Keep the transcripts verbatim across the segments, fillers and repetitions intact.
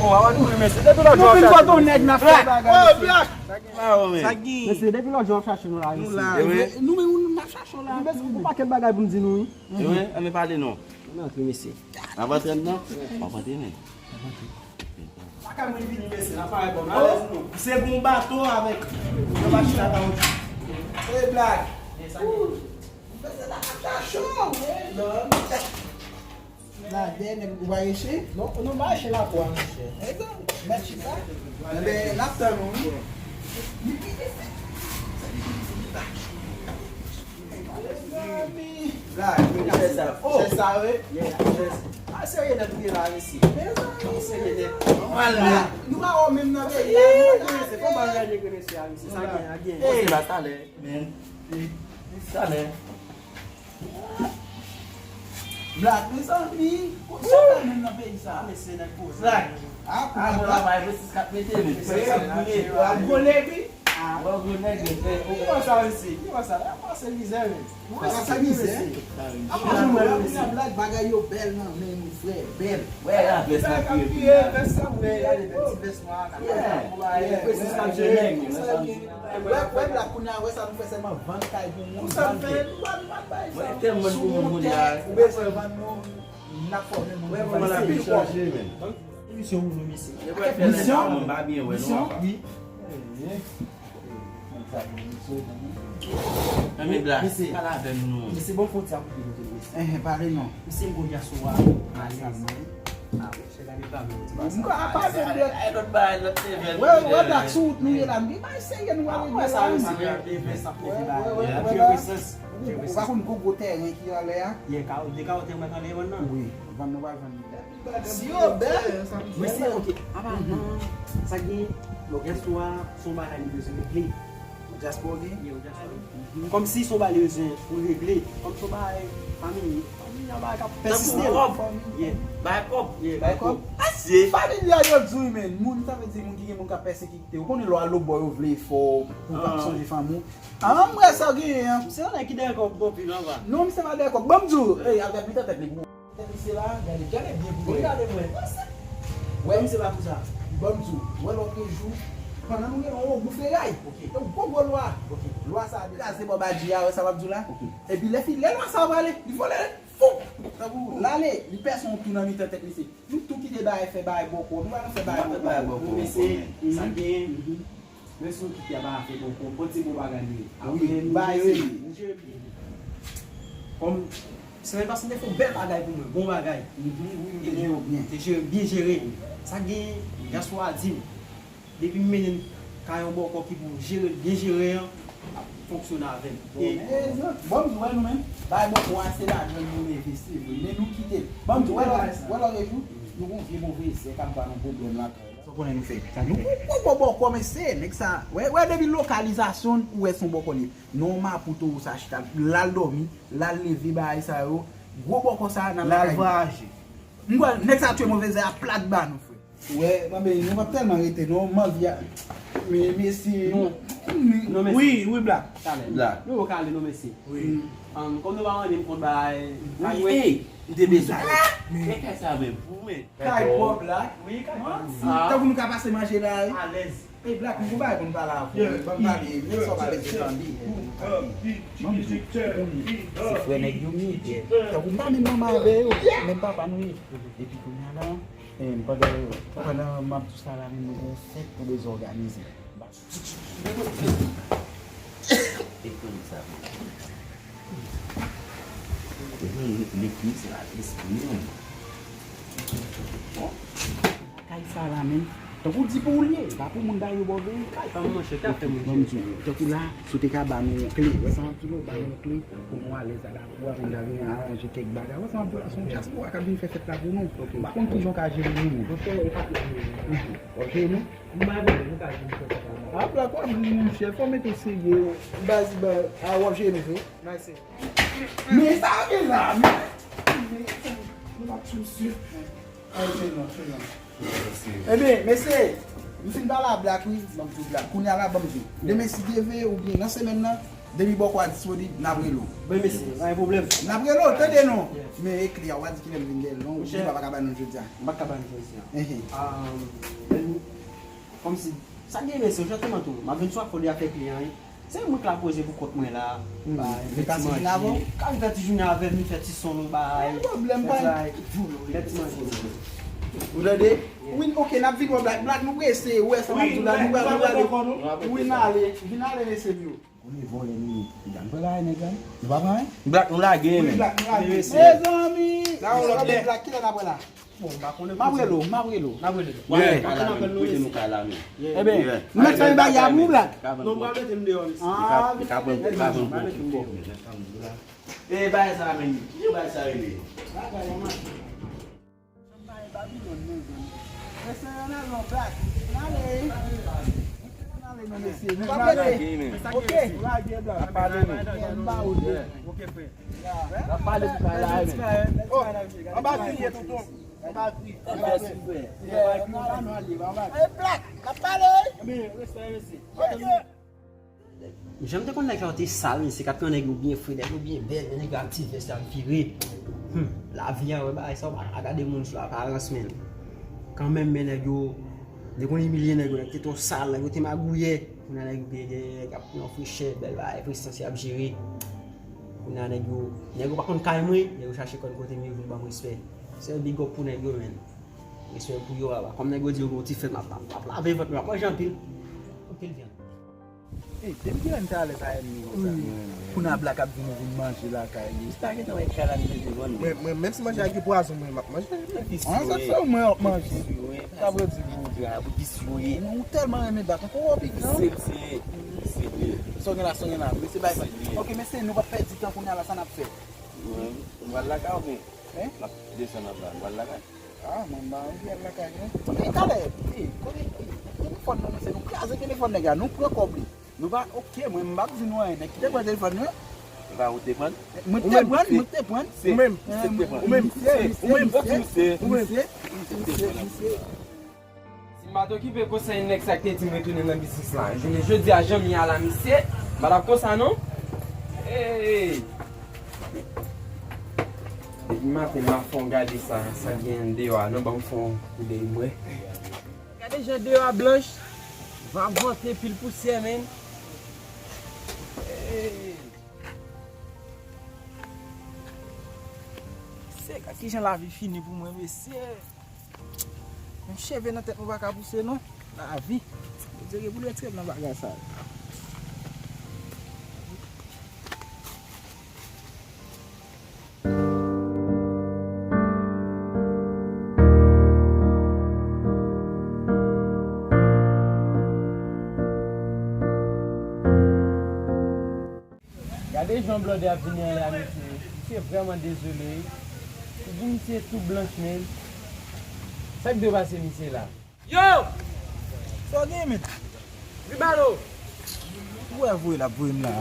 Ou ap di mesye, depi lòt jou w ap chache nou. Nèg n ap fè bagay, mesye. Sa gen. Mesye, depi lòt jou w ap chache nou la, mesye. Nou menm nou n ap chache w la. Mesye, gon pakèt bagay pou m di nou, wi. Wi, ann pale non. Ann antre, mesye. N ap antre anndan? W ap antre, men. Lakay mwen vini, mesye, n ap parèt bò, n alèz nou. Se gon bato avèk yon machin a kawoutchou. E blag. Mesye, lakay la cho, wi. La dèyè nèg ou pa eche? Non, nou pa eche la kwa, monchè. Mèt chita. Enben, n ap tann ou, wi. Mezanmi. La, chè sa. Oh, chè sa, wi. A serye nèt ou ye la, mesye. Mezanmi, serye nèt. Nòmal, la. Nou pa wè menm nan peyi a, nou pa se fò ban rèd ekrese a, mesye. Sa gen, a gen. Hey, la talè, men. Talè. Black, mezanmi, kòman sa fè menm nan peyi sa? Mesye, nèg poze. Black. Ah, bon, la, bay vennsis kat mete, men. Mesye, sa gwo nèg, wi. Ah, bon, gwo nèg, men. Ki wè sa, mesye? Ki wè sa? Pase mizè, men. Pase mizè. Apa jan mwen wè, mesye. Black, bagay yo bèl nan men nou, frè, bèl. Wè, la vès la pire, pire, vès sa, wè, gade, ti vès nwa, vennsis kat jere, men. Wè, wè, Black, kounye a, wè sa nou fè sèlman vann kay pou moun. Pou sa nou fè, nou pa, nou pa bay sa. Mwen tèlman pou moun moun la. Ou bezwen vann nou, n ap fòme moun. Wè, kòman la pi chanje, men. Misyon ou nou, mesye? Misyon? Misyon? Wi. Ann, men Black, pale avè m non. Mesye, bon, fon ti ap koute nou, mesye. Enhen, pale non. Misye, m gwo dyaspora, ale. Ah, wi. Mwen apa se lòt. Ay, lòt bagay, lòt level. Wè, wè, Black, sou wout nou ye la. M gen bagay serye nou ale. Wè sa, wè sa, wè sa. Wè, wè, wè, wè. Ou pa konn gwo, gwo tèren ki anlè a? Ye, ka, de ka tèren mwen anlè vann nan. Wi, vann nou pral vann. Si yo bèl. Mwen se, ok, apa, sa gen, bon, dyaspora, se yon bagay li bezwen regle. Dyaspora gen? Ye, dyaspora. Kòmsi se yon bagay li bezwen pou regle. Kòm se yon bagay fanmi, fanmi a bagay k ap pèsiste. Tankou kòb. Ye. Bay kòb. Ye, bay kòb. Asye. Fanmi a yo di wi, men. Moun, sa vle di moun ki gen moun k ap pèsekite. Ou konnen lè w al lòt bò yo vle fè w pou w pa sonje fanmi w. Ah, m wè sa w genyen an. Se yon nèg ki dèyè kòb bon pil anba. Non, misye pa dèyè kòb. Ban m di w, ey, avèk li tèt li gwo. Tèt misye la, gade, gade byen pou wè. Gade mwen. Wè misye pa konsa. Ban m di w, wè lòt jou, pandan nou gen yon gwo feray, yon gwo gwo lwa. Lwa sa a kraze bò badji a, wè sa m ap di w la? Epi lè fi, lè lwa sa a prale, li vole, fou! Tankou l ale, li pèse yon tou nan mitan tèt misye. Nou tou kite bagay fè bagay bòkò, nou pa nan fè bagay bòkò. Bagay bòkò, mesye, sa gen. Men si w kite a pa fè bon konprann se bon bagay li ye. Wi, apre nou jere, nou jere byen. Kòm semèn pase m te fè yon bèl bagay pou mwen, bon bagay. Wi, m te jere w byen. Te jere, byen jere. Sa gen, dyaspora di m, depi m mennen l kay yon bòkò ki pou jere l, byen jere an, ap fonksyone avè m. Bon, men, bon, m di w, wè nou menm, bagay bòkò a se ladan l nou envesti, men nou kite l. Bon, m di w, wè lòt, wè lòt jou, nou gon vye move zè k ap ba nou pwoblèm lakay. Sa w konnen nou fè? Nou gon gwo bòkò, mesye, nèg sa. Wè, wè, depi lokalizasyon l, ou wè se yon bòkò li ye. Non, mapouto ou sa chita, l al dòmi, l al leve, bagay sa yo. Gwo bòkò sa, n ap lakay li. L al vwayaje. M kwè, nèg sa tchwe move zè a plat ba nou, frè. Wè, manbe, nou p ap tèlman rete, non, m anvi a. Men, mesye. Non, mesye. Wi, wi, Black. Talè. Black. Nou yo kale, non, mesye. Wi. Kòm nou pa mande m kont bagay. Wi, ey, m te bezwen. Men kay sa menm pou mwen. Kay pwòp la. Wi, kay pwòp. Tankou nou ka pase manje la, wi. Alèz. Ey, Black, m gon bagay pou m pale avè w. Ban m pale, men sa w pa bezwen tande. Ban m di w, se frè nèg yo m ye. Tankou m pa menm manman avè yo, menm papa nou ye. Epi kounye a la, eh, pandan, pandan m ap di w sa la, menm nou gon fèt pou bezwen òganize. Ekonomi sa. Ekonomi, ekonomi se la, espri menm. Bon. Kay sa la menm. Tankou di pou ou l ye, pa pou moun bay yo bò veye kay. Pa mwen chè, ka fè moun. Ban m di w, tankou la, si w te ka ba nou yon kle, wè sa m ap di w la, ba nou yon kle pou nou alèz la. Ou ap vin la vin aranje kèk bagay. Wè sa m ap di w la, se yon dyaspora k ap vin fè fèt la pou nou. M pa konn kijan w ka jere nou menm. W ap jere nou? M pa vle, nou ka jere fèt la. A, Black, w ap ri, monchè. Fò w mete w serye. Baz, baz, a, w ap jere nou vre. Men sa gen la, men. Men, nou p ap sou sou. Ebyen, mesye, m fin pale a Black, wi, ban m di w Black. Kounye a la, ban m di w. Demen, si Dye vle, oubyen nan semèn nan, Depi bòkò a disponib, n ap rele w. Ben, mesi, pa gen pwoblèm. N ap rele w, tande non. Yes. Men ekri a, w a di kilè m vin dèyè l non, ou pa ka ba nou jodi a. M pa ka ba nou jodi a. Ehe. Ah, kòmsi, sa gen mesi, ou jantiman tou. M ap vin sou afè de afè kliyan, wi. Se mwen k la poze pou kont mwen la. Hmm. Ba, vin fè ti manje. Ka vin fè ti jounen avè m, vin fè ti son nou bay. Pa gen pwoblèm, pa gen. Fè ti manje. Ou tande? Wi, ok, n ap vin wè Black. Black, nou prese, ou wè sa m ap di w la, nou pral, nou prale. Wi, n ale, vin ale, mesye m yo. Konnen vòlè nou ye. Nèg la, nou pral lage nèg la, wi. Nou pa pran anyen? Black, nou lage, men. Wi, Black, nou lage. Mezanmi! Nan yon lòt lè. Black, kilè n ap wè la? Bon, m pa konnen. M ap rele w, m ap rele w. N ap rele w. Wi, kote nou ka la, men. Eben, nou mèt fè bagay a pou Black. Non, m pral mete m deyò, mesye. Ah, li ka pran, li ka pran. E bagay sa la, men, kijan bagay sa rele? Bagay an mache. Mesye, n ale non, Black. N ale. N ale non, mesye. Nou pa prete. Ok. N ap pale, men. N ba ou de. Ok, frè. N ap pale pou kay la, men. Oh, anba gri ye, tonton. Anba gri. Anba gri. Anba gri. Hey, Black, n ap pale. Men, respè, mesye. Ok. Jan m te konn nèg sa yo te sal, mesye, k ap pran nèg yo byen fre, nèg yo byen bèl, men nèg yo ak ti vès yo ap vire. Hum, lavi a, wè bagay sa, w pa ka gade moun sou aparans, men kanmenm, men nèg yo, nèg yo imilye nèg yo, nèg te twò sal, nèg yo te magouyè. Kounye a nèg yo gen, gen, nèg ap pran frechè, bèl bagay, presans y ap jere. Kounye a nèg yo, nèg yo pa konn kay mwen, nèg yo chache konn kote m, yo vin ban m respè. Sèl big up pou nèg yo, men. Respè pou yo, a, kòm nèg yo di yo gen yon ti fèt, m ap, m ap, m ap lave vant mwen, m ap manje anpil. Anpil vyann. Ey, depi kilè n te alèz a ènmi konsa? Wi. Kounye a Black ap vin, ou vin manje lakay li. Li pa gentan wè kay la, li mete vann. Mwen, mwen, menm si manje a gen pwazon, mwen, m ap manje. Mwen visye. An, sa fè mwen ap manje. Sa vle di pou ou di a, pou visye. Ou tèlman renmen Black, ankò w pi gran. Se, se, se li. Sa w gen la, sa w gen la. Mesye, bay, bay. Se li. Ok, mesye, nou p ap pèdi tan kounye a la, sa n ap fè? Mwen, mwen pral lakay ou byen? Hein? N ap desann ap la, mwen pral lakay. Ah, mwen pa anvi al lakay, non. Men talè, e, kote, e, telefòn nan, mesye, nou kraze telefòn nèg la, nou pran kòb li. Nou pa, ok, mwen, m pa di nou anyen, nèg ki te pran telefòn nan. E pa ou te pran? Mwen te pran, mwen te pran. Ou menm, se te pran. Ou menm, se, ou menm, ou menm, se, ou menm, se, se te pran. Si m pa t okipe konsèy nèg sa k te di m retounen nan biznis la, jounen jodi a, jan m ye a la, misye, m pa t ap konsa, non. Ey! Depi maten, m ap fè yon gade sa, sa k genyen deyò a, non, ban m fè yon koudèy, m wè. Gade jan deyò a blanch, va vante pil pousyè, men. Ey! Se gad kijan lavi fini pou mwen, mesye. Yon cheve nan tèt mwen pa ka pouse, non. Lavi. Bondye gen pou l retire m nan bagay sa yo. Gade jan blòdè ap vini an la, mesye. Misye vrèman dezole, wi. Figi misye tou blanch, men. Sa k dwe pase misye la? Yo! Sa w gen, men? Vibalo! Ou wè voye l ap voye m la.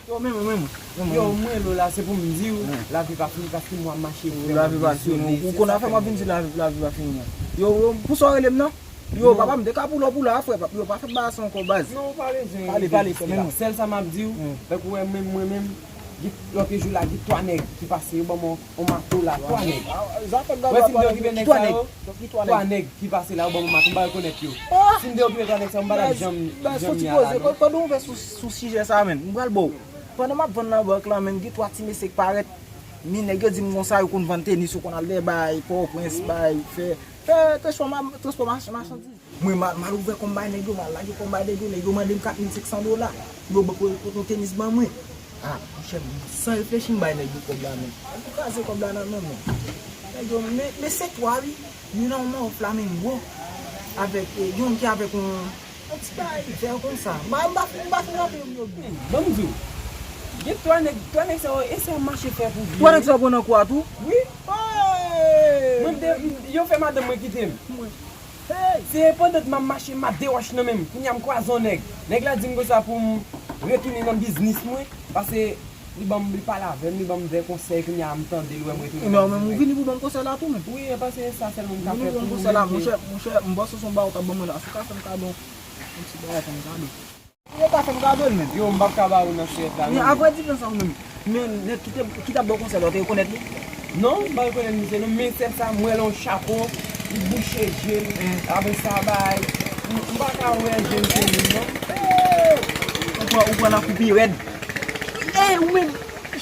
Yo, men mwen, men mwen. Yo, mwen lo la, se pou m di w, lavi pa fini, paske mwen ap mache vrèman dezole. Ou konn afè m ap vin di lavi, lavi pa fini an. Yo, yo, pou sa w rele m nan? Yo, papa, m te ka pou lò pou la, frè, yo pa fè bagay sa ankò, baz. Non, ou pa bezwen. Pale, pale, frè, men mwen. Sèl sa m ap di w, fèk ou wè menm mwen menm, gen, lòt jou la, gen twa nèg ki pase, yo ban m yon, yon mato la, twa nèg. Wè si m te okipe nèg sa yo, twa nèg ki pase la, yo ban m yon mato, m pa rekonèt yo. Si m te okipe twa nèg sa yo, m pa t ap janm, janm ye a la, non. Pandan w ouvè sou, sou sijè sa, menm, m pral ba w. Pandan m ap vann nan bank la, menm, gen twa ti mesye k parèt, men nèg yo di m konsa, yo konn vann tenis, yo konn al dèyè bay, Pòtoprens, bay, fè, fè transfòma-, transfòmasyon machandiz. Mwen, m al, m al ouvè kò m bay nèg yo, m al lage kò m bay nèg yo, nèg yo mande m kat mil senk san dola. Yo ba-, pote yon tenis ban mwen. Ah, monchè, m, san reflechi, m bay nèg yo kòb la, men. Nèg yo kraze kòb la nan men mwen. Nèg yo, men, men se twa, wi. Youn nan yon mawon flamingo. Avèk, eh, youn ki avèk yon, yon ti bagay vè konsa. M pa, m pa fin, m pa fin rantre yo, yo. Ban m di w. Gen twa nèg, twa nèg sa yo, e sa yo mache fè pou vi. Twa nèg sa yo pran nan kou a tou? Wi. Mwen, m te, yo fè madanm mwen kite m. Se pandan m ap mache, m ap dewòch nan men m. Kounye a, m kwaze yon nèg. Nèg la di m konsa pou m retounen nan biznis mwen, paske li ban m, li pale avè m, li ban m de konsèy, kounye a, m tande l, wè m retounen nan biznis mwen. Men ou vini pou ban m konsèy la tou, menm. Wi, e paske se sa sèlman m ka fè pou ou menm. Monchè, monchè, m panse se yon bagay ou t ap ban mwen la. Si w ka fè m kado, yon ti bagay, fè m kado. Yo pa fè m kado l menm. Yo, m p ap ka ba ou nan sèt la, men non. Avrèdi, nan sa ou menm. Men nèg ki te, ki t ap ba w konsèy la, w te rekonèt li? Non, m pa rekonèt misye non, men sèt sa, m wè l yon chapo, li bouche je l, apre sa bay, m, m pa ka wè je misye menm non. Ou pran, ou pran nan kou pi rèd. E, ou menm,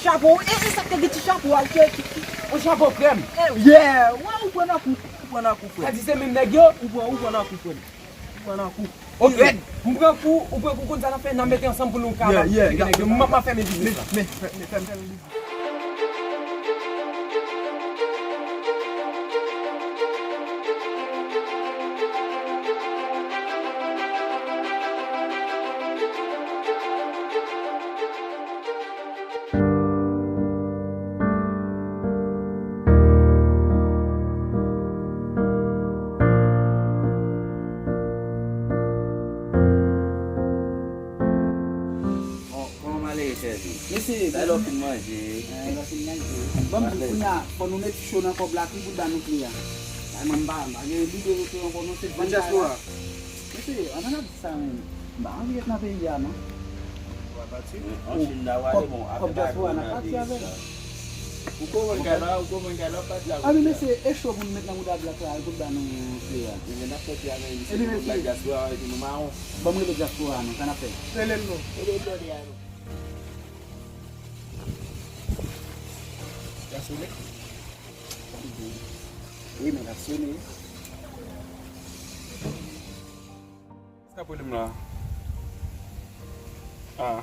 chapo, e, e sa k te gen ti chapo a, ki, ki, ki. Yon chapo krèm. E, yeah, wè, ou pran nan kou, ou pran nan kou, frè. Sa di se menm nèg yo? Ou pran, ou pran nan kou, frè. Ou pran nan kou. Ok, m pran kou, ou pran kou, konn sa n ap fè, n ap mete ansanm pou nou ka ba misye nèg yo. M ap fèmen biznis la. Men, men, fèmen biznis. Bon, kòman malere chèzi? Mesye, sa lè w fin manje? Eh, lè w fin manje. Bon, m di kounye a, fò nou met cho nan kòb la, ki bout ba nou kle a? Ay, mwen, m pa, m pa gen lide rete ankò, non, se vann kay la. Mesye, ann al di sa menm. M pa anvi ret nan peyi a, non. An Chin la w ale, bon, afè bagay kowonaviris la. Ou konprann kay la, ou konprann kay la, w pati la. A wi, mesye, e cho pou nou met nan bouda blòk la, pou l ba nou kle a. Ebyen, n ap fè pye avè misye, pou nou bay dyaspora, epi nou mawon. Ban m rele dyaspora, non, sa n ap fè. Rele l non. Rele l tande a non. L ap sone? Wi, men l ap sone. Sa k ap rele m la? Ah.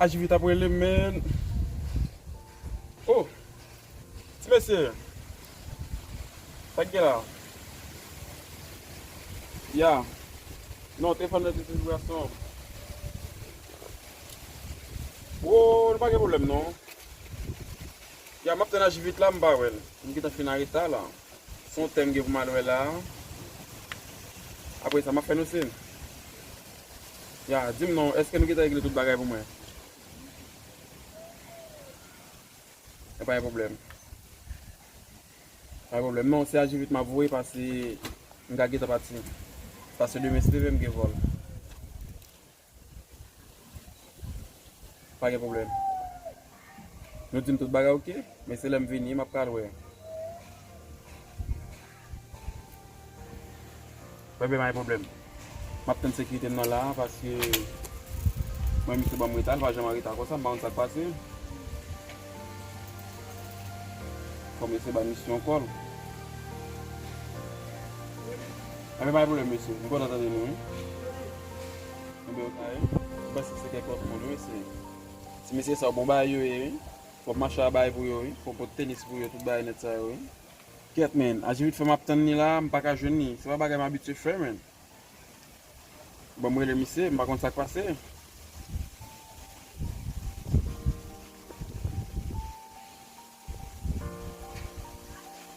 Ajivit ap rele m, men. Oh! Ti mesye. Sa k gen la? Ya. Non, telefòn nan te sou vibrasyon. Oh, nou pa gen pwoblèm, non. Ya, m ap tann Ajivit la, m pa wè l. M gentan fin areta la. Se yon tè m gen pou m al wè la. Apre sa, m ap fè nou siy. Ya, di m non, èske nou gentan regle tout bagay pou mwen? E pa gen pwoblèm. Pa gen pwoblèm. Non, se Ajivit m ap voye, paske m ka gentan pati. Paske demen, si Dye vle, m gen vòl. Pa gen pwoblèm. Nou di m tout bagay oke, men se lè m vini, m ap pral wè. Bebe, pa gen pwoblèm. M ap tann sekirite m nan la, paske mwen, misye ban m reta, l pa janm an reta konsa, m pa konn sa k pase. Fò m eseye bay misye yon kòl. Enben, pa gen pwoblèm, mesye. M kontan tande nou, wi. Enben, ok, wi. M panse se kèk lòt moun, wi, se ti mesye sa yo bon bagay yo ye, wi. Fò m mache a bagay pou yo, wi. Fò m pot tenis pou yo, tout bagay nèt sa yo, wi. Kèt, men, Ajivit fè m ap tann li la, m pa ka jwenn li. Se pa bagay m abitye fè, men. Ban m rele misye, m pa konn sa k pase.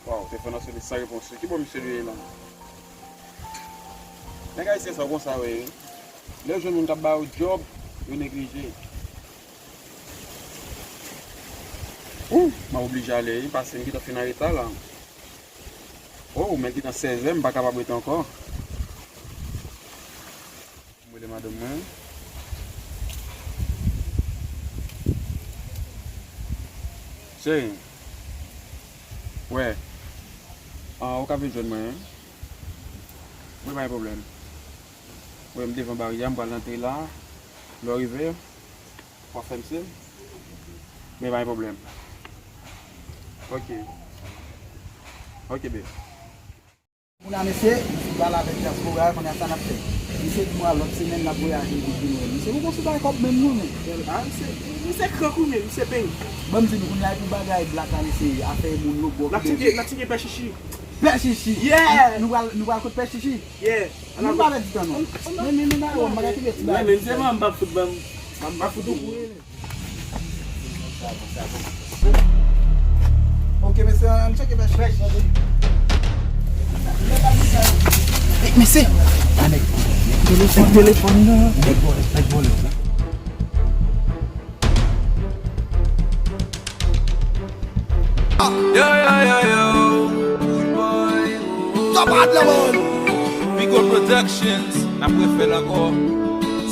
Waw, telefòn nan sone san repons. Ki bò misye li ye la? Nèg ayisyen sa w konsa yo ye, wi. Lè yo jwenn moun k ap ba yo djòb, yo neglije. Ou, m a oblije ale, wi, paske m gentan fin an reta la. Oh, men gentan sèz è, m pa kapab rete ankò. M rele madanm mwen. Cheri. Wè. Ah, ou ka vin jwenn mwen, wi. Wi, pa gen pwoblèm. Wi, m devan baryè, m pral rantre la. Lè w rive, w a fè m siy. Men pa gen pwoblèm. Ok. Ok, babe. Kounye a, mesye, misye pral avèk dyaspora, kounye a sa n ap fè. Misye di mwen lòt semèn l ap vwayaje epi vin wè m. Misye poko sou bay kòb menm non, men. Ah, misye, misye kran kou, men misye peye. Ban m di nou, kounye a, epi bagay blak la, mesye, afè moun yo bò. N ap tcheke, n ap tcheke pè chichi. Pè chichi. Yeah! Nou pral, nou pral kot pè chichi. Yeah. Nou pa pèdi tan non. Men, men, men, bagay, m pa ka kite ti bagay. Men, men, se mwen, m p ap fout ban m. M p ap fout ou kouri. Ok, mesye, ann tcheke pè chichi. Mesye, nèg telefòn, telefòn nan. Nèg vòlè, nèg vòlè. Yo, yo, yo, yo. Top at la mode. Bigo Productions, n ap refè l ankò.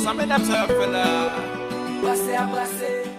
Sa medam sa yo ap fè la? Brase a brase.